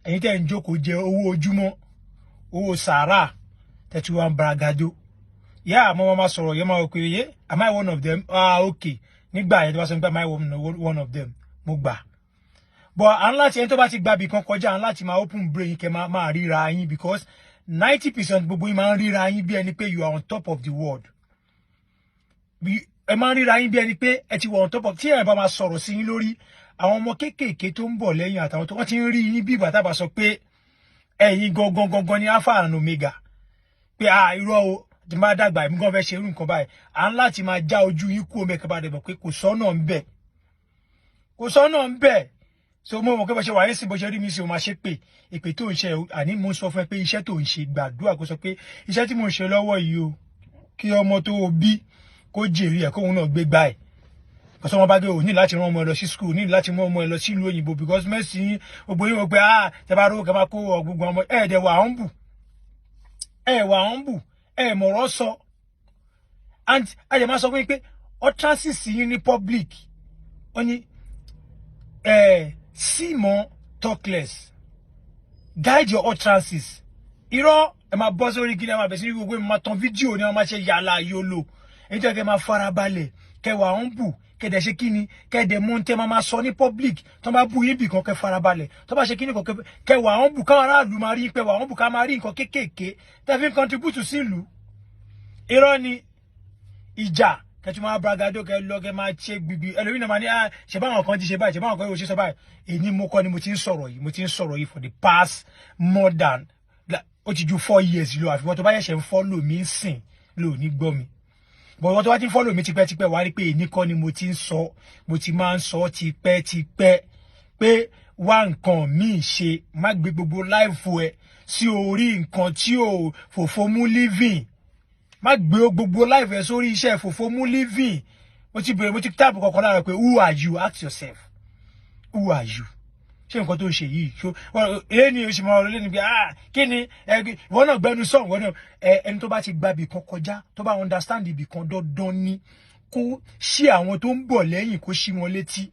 Ẹ̀yin tẹ́ ń jókòó jẹ owó ojúmọ́, owó sàárà, tẹ́tí wá ń bragado yá àmọ́ wọn máa sọ̀rọ̀ yẹn, máa wọ pé yé, am I one of them? Ah, okay. Nígbà yẹn tó bá sọ pé am I one of them, mo gbà. But à ń láti, ẹni tó bá ti gba ibì kan kọjá, à ń láti máa open brain kẹ máa ríra yín, because 90% gbogbo yín máa ń ríra yín bí ẹni pé you are on top of the world. Ẹ máa ń ríra yín bí ẹni pé ẹ ti wà on top of. Tí ẹ bá máa sọ̀rọ̀ sí yín lórí, àwọn ọmọ kéékèèké tó ń bọ̀ lẹ́yìn àtàwọn tó wọ́n ti ń rí yín bí ìgbà tá a bá sọ pé ẹ̀yin gangan gangan ni alpha and omega, pé ah, irọ́ o, tí máa dàgbà, èmi gan fẹ́ ṣe irú nǹkan báyìí. À ń láti máa já ojú yín kú omi ẹ̀kẹ́ bá dẹ̀ mọ̀ pé kò sọ́nà ń bẹ̀, kò sọ́nà ń bẹ̀. So mo mọ̀ pé bó ṣe wà yín sí, bó ṣe rí mi sí, o máa ṣe pé èpè tó ń ṣe. Àní mo ń sọ fún ẹ pé iṣẹ́ tó ń ṣe, gbàdúrà kó sọ pé iṣẹ́ tí mo ń ṣe lọ́wọ́ yìí o, kí ọmọ tó o bí kó jèrè ẹ̀, kóun náà gbé gbá ẹ̀. Kò wọn bá gbé, o ní láti rán ọmọ ẹ lọ sí school, ní láti mú ọmọ ẹ lọ sílùú òyìnbó, because Mercy, gbogbo yín wọ́n pé ah, tẹ bá rówó kẹ máa kó gbogbo ọmọ ẹ dẹ̀ wà humble, ẹ wà humble, ẹ mọ̀rọ̀ sọ. And ẹ jẹ́ máa sọ fún yín pé utterances yín ní public, wọ́n ní ẹ see more, talk less, guide your utterances. Irọ́, ẹ máa bọ́ sórí kí ni, ẹ máa bẹ̀ sí ní gbogbo, ẹ máa tan fídíò ni, wọ́n máa ṣe yàrá yòlò. Èyí tó yẹ kẹ́ máa farabalẹ̀, kẹ́ wà humble, kẹ́dẹ̀ ṣe kí ni, kẹ́dẹ̀ mú tẹ́ máa sọ ní public. Tó bá bú yín bì kan, kẹ́ farabalẹ̀. Tó bá ṣe kí ni kan, kẹ́ wà humble, káwọn aráàlú máa rí pé wà humble, ká máa rí nǹkan kéékèèké tẹ́ fi ń contribute sí ìlú. Irọ́ ni ìjà, kẹtù máa bragado, kẹ lọ, kẹ máa ṣe gbìgbì. Ẹlòmíràn náà máa ní, ah, ṣe báwọn kan ti ṣe báyìí, ṣe báwọn kan yóò ṣe sọ báyìí. Èyí mo kọ́ ni mo ti ń sọ̀rọ̀ yìí, mo ti ń sọ̀rọ̀ yìí for the past more than, ó ti ju 4 years lọ. Àfikún tó bá ṣẹ̀ṣẹ̀ ń follow mi ń sìn lò ní gbọ́ mi, but ìwọ́n tó bá ti ń follow mi tipẹ́tipẹ́, wàá rí pé èyí kọ́ ni mo ti ń sọ. Mo ti máa ń sọ tipẹ́tipẹ́ pé wá nǹkan míì ṣe, má gbé gbogbo life ẹ sí orí nǹkan tí ò fòfo mú living, má gbé gbogbo life ẹ sórí iṣẹ́ fòfo mú living. Mo ti bèrè, mo ti táàpù kọ̀ọ̀kan lára pé who are you? Ask yourself, who are you? Ṣé nǹkan tó ń ṣe yìí ṣó lẹ́ni oṣù mọ́ ọ̀rọ̀ lẹ́ni pé ah, kí ni ìwọ náà gbẹnu sọ̀rọ̀, ìwọ náà ẹni tó bá ti gba ibì kan kọjá, tó bá understand ibì kan, dandan ni kó ṣí àwọn tó ń bọ̀ lẹ́yìn, kó ṣí wọn létí,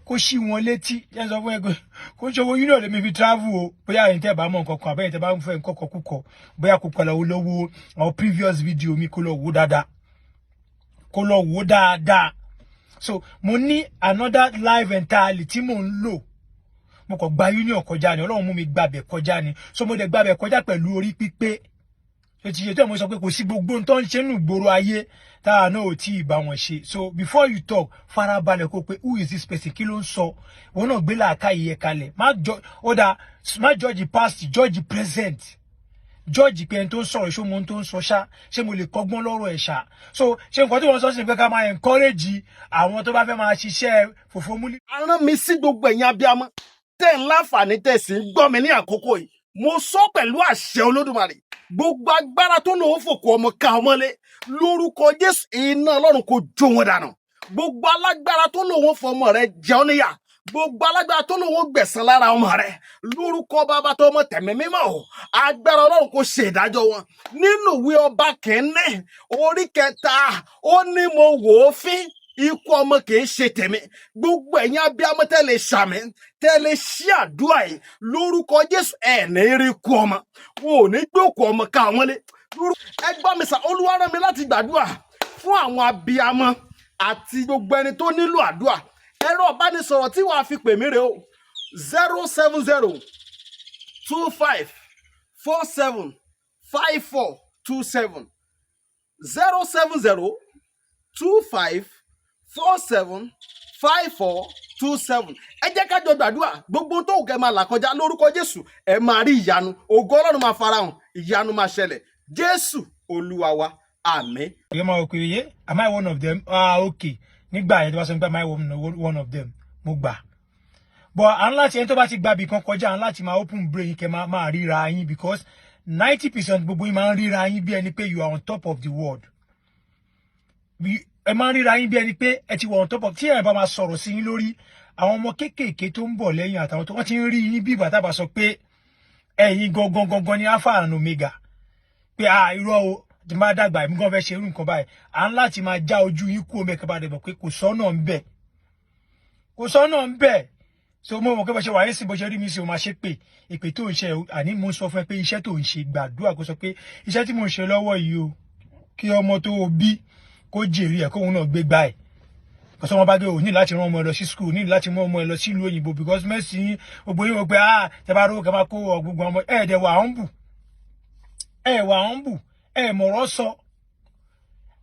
kó ṣí wọn létí. Yẹn sọ fún ẹ pé kó ṣe owó union lèmi fi travel o. Bóyá ẹ̀yin tẹ́ bá mọ̀ nǹkan kan, àbẹ́yìn tẹ́ bá ń fẹ́ nǹkan kan kúkọ, bóyá kó padà lọ́wọ́ àwọn previous video mi, kó lọ wò dáadáa, kó lọ wò dáadáa. So mo ní another life entirely tí mò ń lò. Mo kàn gba union kọjá ni, Ọlọ́run mú mi gbàbẹ̀ kọjá ni. So mo dẹ̀ gbàbẹ̀ kọjá pẹ̀lú orí pípé. Tó ti ṣe tó mo sọ pé kò sí gbogbo ohun tó ń ṣe nù gbòòrò ayé táwa náà ò tí ì bá wọn ṣe. So before you talk, farabalẹ̀ kó pé who is this person? Kí ló ń sọ? Wọn náà gbé làákàyè ẹ kalẹ̀. Má jọ ó dáa, má judge the past, judge the present. Judge pé ẹni tó ń sọ̀rọ̀, ṣé mo tó ń sọ ṣá, ṣé mo lè kọ́gbọ́n lọ́rọ̀ ẹ̀ ṣá? So ṣé nǹkan tí wọ́n sọ sí ni pé ká máa encourage àwọn tó bá fẹ́ máa ṣiṣẹ́ fòfó múlí? Arán mi sí gbogbo ẹ̀yin abiyamọ tẹ́ ń láǹfààní, tẹ́ sì ń gbọ́ mi ní àkókò yìí. Mo sọ pẹ̀lú àṣẹ Olódùmarè, gbogbo agbára tó lòun fòkù ọmọ ká ọmọlé, lórúkọ Jésù, iná Ọlọ́run kò jó wọn dànù. Gbogbo alágbára tó lòun fọmọ rẹ jẹun níyà, gbogbo alágbára tó lòun gbẹ̀san lára ọmọ rẹ, lórúkọ Bàbá, tó ọmọ, tẹ̀mí mímọ́ o, agbára Ọlọ́run kò ṣe ìdájọ́ wọn. Nínú ìwé Ọba Kìíní orí kẹta, ó ní mo wò ó fín, ikú ọmọ kìí ṣe tèmi. Gbogbo ẹ̀yin abiyamọ tẹ́ lè ṣàmì, tẹ́ lè ṣí àdúrà yìí, lórúkọ Jésù, ẹ̀ ní rí ikú ọmọ. Wọn ò ní gbé òkú ọmọ ká wọn lé. Ẹ gbọ́ mi sà, Olúwa rán mi láti gbàdúrà fún àwọn abiyamọ àti gbogbo ẹni tó nílò àdúrà. Ẹ̀rọ ìbánisọ̀rọ̀ tí wàá fi pè mí rè o: 07025475427, 07025475427. Ẹ jẹ́ ká jọ gbàdúrà. Gbogbo tó kẹ́ máa là kọjá, lórúkọ Jésù, ẹ máa rí ìyanu. Ògo Ọlọ́run máa farahàn, ìyanu máa ṣẹlẹ̀. Jésù Olúwa wa, àmín. Ẹ máa wọ pé yé, am I one of them? Ah, okay. Nígbà yẹn tó bá sọ pé am I one of them, mo gbà. But à ń láti, ẹni tó bá ti gba ibì kan kọjá, à ń láti máa open brain kẹ máa ríra yín, because 90% gbogbo yín máa ń ríra yín bí ẹni pé you are on top of the world. Ẹ máa ń ríra yín bí ẹni pé ẹ ti wà on top of. Tí ẹ bá máa sọ̀rọ̀ sí yín lórí, àwọn ọmọ kéékèèké tó ń bọ̀ lẹ́yìn àtàwọn tó wọ́n ti ń rí yín bí ìgbà tá a bá sọ pé ẹ̀yin gangan gangan ni alpha and omega, pé ah, irọ́ o, tí máa dàgbà, èmi gan fẹ́ ṣe irú nǹkan báyìí. À ń láti máa já ojú yín kú omi ẹ̀kẹ́ bá dẹ̀ mọ̀ pé kò sọ́nà ń bẹ̀, kò sọ́nà ń bẹ̀. So mo mọ̀ pé bó ṣe wà yín sí, bó ṣe rí mi sí, o máa ṣe pé èpè tó ń ṣe. Àní mo ń sọ fún ẹ pé iṣẹ́ tó ń ṣe, gbàdúrà kó sọ pé iṣẹ́ tí mo ń ṣe lọ́wọ́ yìí o, kí ọmọ tó o bí kó jèrè ẹ̀, kóun náà gbé gbá ẹ̀. Kò sọ wọn bá gé o ní láti rán ọmọ ẹ lọ sí school, ní láti mú ọmọ ẹ lọ sílùú òyìnbó, because mẹ́sì gbogbo yín wọ́n pé, ah, tẹ bá rówó kẹ máa kó gbogbo ọmọ ẹ̀ dẹ̀ wà humble, ẹ̀ wà humble, ẹ̀ mọ̀rọ̀ sọ.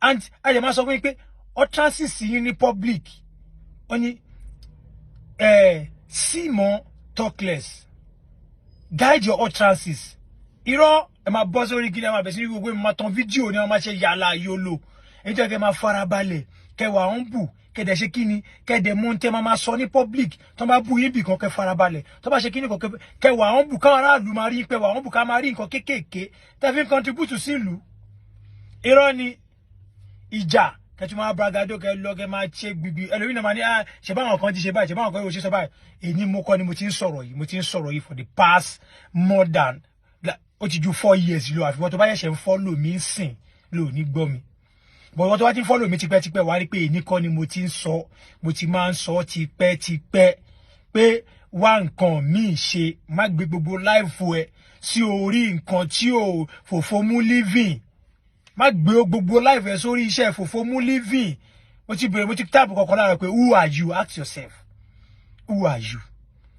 And ẹ̀ dẹ̀ máa sọ fún yín pé utterances yín ní public, wọ́n ní ẹ̀ see more, talk less, guide your utterances. Irọ́, ẹ máa bọ́ sórí kí ni, ẹ máa bẹ̀ sí ní gbogbo, ẹ máa tan fídíò ni, wọ́n máa ṣe yàrá yòlò. Èyí tó yẹ kẹ́ máa farabalẹ̀, kẹwàá humble, kẹdẹ ṣe kí ni, kẹdẹ mú tẹ máa sọ ní public. Tó bá bú yín bì kan, kẹ farabalẹ̀. Tó bá ṣe kí ni kan, kẹwàá humble, káwọn aráàlú máa rí pé wà humble, ká máa rí nǹkan kéékèèké tẹ́ fi ń contribute sí ìlú. Irọ́ ni ìjà, kẹtù máa bragado, kẹ lọ, kẹ máa ṣe gbìgbì. Ẹlòmíràn náà máa ní, ah, ṣe báwọn kan ti ṣe báyìí, ṣe báwọn kan yóò ṣe sọ báyìí. Èyí mo kọ́ ni mo ti ń sọ̀rọ̀ yìí, mo ti ń sọ̀rọ̀ yìí for the past more than, ó ti ju 4 years lọ. Àfiwọ́n tó bá ṣẹ̀ṣẹ̀ ń follow mi ń sìn lò ní gbọ́ mi, bọ̀wọ́ tó bá ti ń follow mi tipẹ́tipẹ́, wá rí pé èyí kọ́ ni mo ti ń sọ. Mo ti máa ń sọ tipẹ́tipẹ́ pé wá nǹkan míì ṣe, má gbé gbogbo life ẹ sí orí nǹkan tí ò fòfo mú living, má gbé gbogbo life ẹ sórí iṣẹ́ fòfo mú living. Mo ti bèrè, mo ti táàpù kọ̀ọ̀kan lára pé, who are you? Ask yourself, who are you?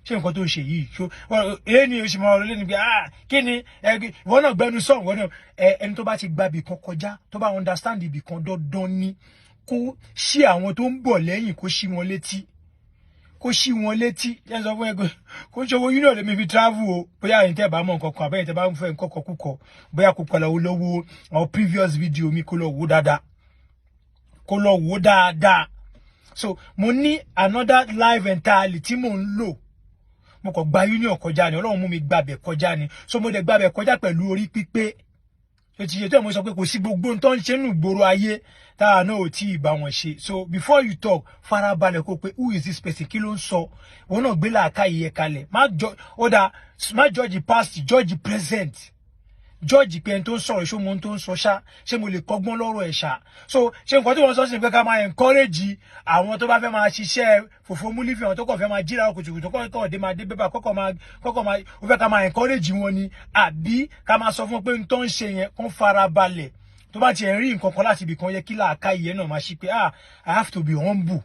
Ṣé nǹkan tó ń ṣe yìí ṣó èyí ni oṣù mọ́ ọ lẹ́nu pé, ah, kí ni ìwọ náà gbẹnu sọ, ìwọ náà ẹni tó bá ti gba ibì kan kọjá, tó bá understand ibì kan, dandan ni kó ṣí àwọn tó ń bọ̀ lẹ́yìn, kó ṣí wọn létí, kó ṣí wọn létí. Ẹ sọ fún ẹ pé kó ń ṣòwò union lèmi fi travel o. Bóyá ẹ̀yin tẹ́ bá mọ̀ nǹkan kan, àbẹ́yìn tẹ́ bá ń fẹ́ nǹkan kan kúkọ, bóyá kó padà wò lọ́wọ́ àwọn previous video mi, kó lọ wò dáadáa, kó lọ wò dáadáa. So mo ní another life entirely tí mò ń lò. Mo kàn gba union kọjá ni, Ọlọ́run mú mi gbàbẹ̀ kọjá ni. So mo dẹ̀ gbàbẹ̀ kọjá pẹ̀lú orí pípé. Tó ti ṣe tó ẹ̀, mo sọ pé kò sí gbogbo ohun tó ń ṣe nù gbòòrò ayé táwa náà ò tí ì bá wọn ṣe. So before you talk, farabalẹ̀ kó pé, who is this person? Kí ló ń sọ? Wọn náà gbé làákàyè ẹ kalẹ̀. Má jọ ó dáa, má judge the past, judge the present. Judge pé ẹni tó ń sọ̀rọ̀, ṣé mo ohun tó ń sọ ṣá? Ṣé mo lè kọ́gbọ́n lọ́rọ̀ ẹ̀ ṣá? So ṣé nǹkan tí wọ́n sọ sí ni pé ká máa encourage àwọn tó bá fẹ́ máa ṣiṣẹ́ fòfò múlífì, àwọn tó kàn fẹ́ máa jíra kùtùkùtù, kọ́kọ́ dé máa dé bébà, kọ́kọ́ máa ó fẹ́ ká máa encourage wọn ni, àbí ká máa sọ fún wọn pé n tó ń ṣe yẹn, kó fara balẹ̀, tó bá tiẹ̀ ń rí nǹkan kan láti ibì kan, yẹ kí làákàyè náà máa ṣí pé, ah, I have to be humble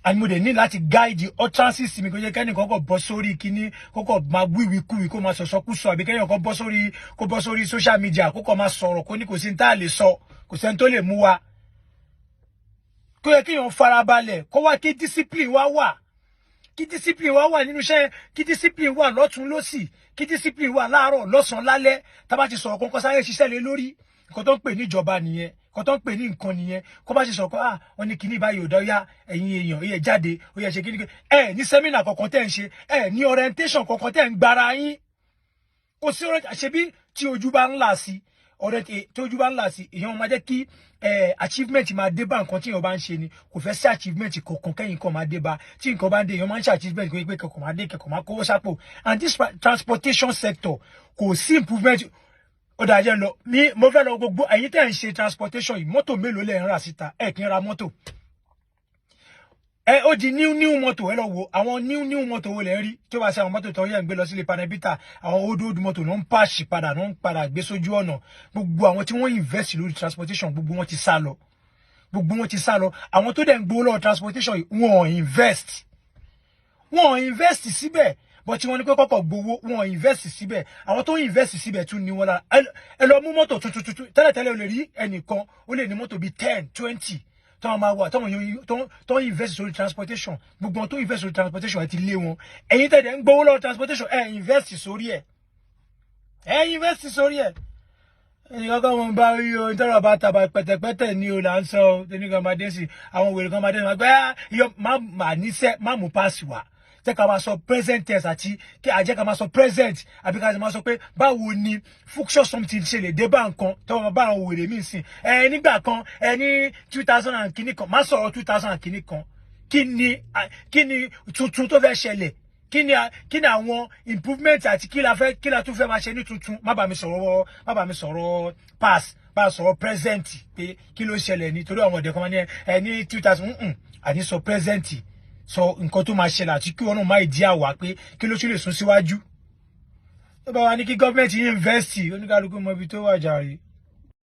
and mo dẹ̀ ní láti guide the utterances mi. Kò jẹ́ kẹ́nìkan kọ̀ bọ́ sórí kíní, kó kọ̀ máa wíwí kúwì, kó máa sọ̀sọ́kúsọ, àbí kẹ́nìkan kó bọ́ sórí social media, kó kọ̀ máa sọ̀rọ̀, kó ní kò sí ní tá a lè sọ, kò sẹ́ni tó lè mú wa. Kó yẹ kéèyàn farabalẹ̀, kó wá kí discipline wá wà, kí discipline wá wà nínú iṣẹ́, kí discipline wà lọ́tún lọ́sì, kí discipline wà láàárọ̀, lọ́sàn-án, lálẹ́. Tá bá ti sọ̀rọ̀ kọ́kọ́ sáré ṣiṣẹ́ lé lórí. Nǹkan tó ń pè ní ìjọba nìyẹn, nǹkan tó ń pè ní nǹkan nìyẹn. Kó bá ṣe sọ̀rọ̀, ah, wọ́n ní kíní báyìí ò dá, yá, ẹ̀yin èèyàn, ó yẹ jáde, ó yẹ ṣe kíní. Ẹ ní seminar kankan tẹ́ ń ṣe, ẹ ní orientation kankan tẹ́ ń gbára yín. Kò sí orientation. Ṣebí tí ojú bá ń là sí ọ̀rẹ́, tí ojú bá ń là sí, èèyàn máa jẹ́ kí achievement máa dé bá nǹkan tí èèyàn bá ń ṣe ni. Kò fẹ́ sí achievement kankan kẹ́yìn kan máa dé bá. Tí nǹkan bá ń dé, èèyàn máa ń ṣe achievement, kò yẹ pé kẹ̀kọ́ máa dé, kẹ̀kọ́ máa kówó sápò. And this transportation sector, kò sí improvement. Ó dáa, jẹ́ lọ ní mo fẹ́ lọ. Gbogbo ẹ̀yin tẹ́ ń ṣe transportation yìí, mọ́tò mélòó lẹ̀ ń rà síta? Ẹ̀ kí ń ra mọ́tò ẹ, ó di new new mọ́tò. Ẹ lọ wo àwọn new new mọ́tò wo lẹ̀ ń rí tí ó bá ṣe àwọn mọ́tò tó yẹ ń gbé lọ sílé panabita. Àwọn old old mọ́tò ló ń pàṣì padà, ló ń padà gbé sójú ọ̀nà. Gbogbo àwọn tí wọ́n invest lórí transportation, gbogbo wọn ti sá lọ, gbogbo wọn ti sá lọ. Àwọn tó dẹ̀ ń gbowó lọ́wọ́ transportation yìí, wọn ò invest, wọn ò invest síbẹ̀. But tí wọ́n ní pé kọ́kọ́ gbowó, wọn ò invest síbẹ̀. Àwọn tó invest síbẹ̀ tún ní wọn lára. Ẹ lọ mú mọ́tò tuntun tuntun. Tẹ́lẹ̀tẹ́lẹ̀, o lè rí ẹnìkan, ó lè ní mọ́tò bíi 10, 20 tó máa wà, tó ń invest sórí transportation. Gbogbo wọn tó invest sórí transportation, ẹ ti lé wọn. Ẹ̀yin tẹ̀lé ń gbowó lọ́wọ́ transportation, ẹ invest sórí ẹ̀, ẹ invest sórí ẹ̀. Ẹnìkan kan mo bá rí o, nítorí bá tàbá pẹ̀tẹ̀pẹ̀tẹ̀ ní o là ń sọ o. Ẹnìkan máa dé sí, àwọn wèrè kan máa dé sí, máa gbé iyọ má má níṣẹ́, má mú páàsì wá. Jẹ́ ká máa sọ present tense, àti kí àjẹ́ ká máa sọ present, àbí ká máa sọ pé báwo ni future something ṣe lè dé bá nǹkan tó wọn bá àwọn wèrè míì sìn. Ẹ nígbà kan, ẹ ní 2000 and kìíní kan, má sọ̀rọ̀ 2000 and kìíní kan. Kí ni tuntun tó fẹ́ ṣẹlẹ̀? Kí ni àwọn improvement, àti kí la fẹ́, kí la tún fẹ́ máa ṣe ní tuntun? Má bá mi sọ̀rọ̀, má bá mi sọ̀rọ̀ past, bá a sọ̀rọ̀ present, pé kí ló ṣẹlẹ̀ ní, torí àwọn ọ̀dẹ̀ kan máa ní ẹ ní 2000, àní sọ present. Sọ nǹkan tó máa ṣẹlẹ̀ àti kí wọn náà má ìdí àwà pé kí ló tún lè sún síwájú. Tó bá wà ní kí gọ́ọ̀mẹ̀ntì invest, oníkálukú mọ ibi tó wà jàre.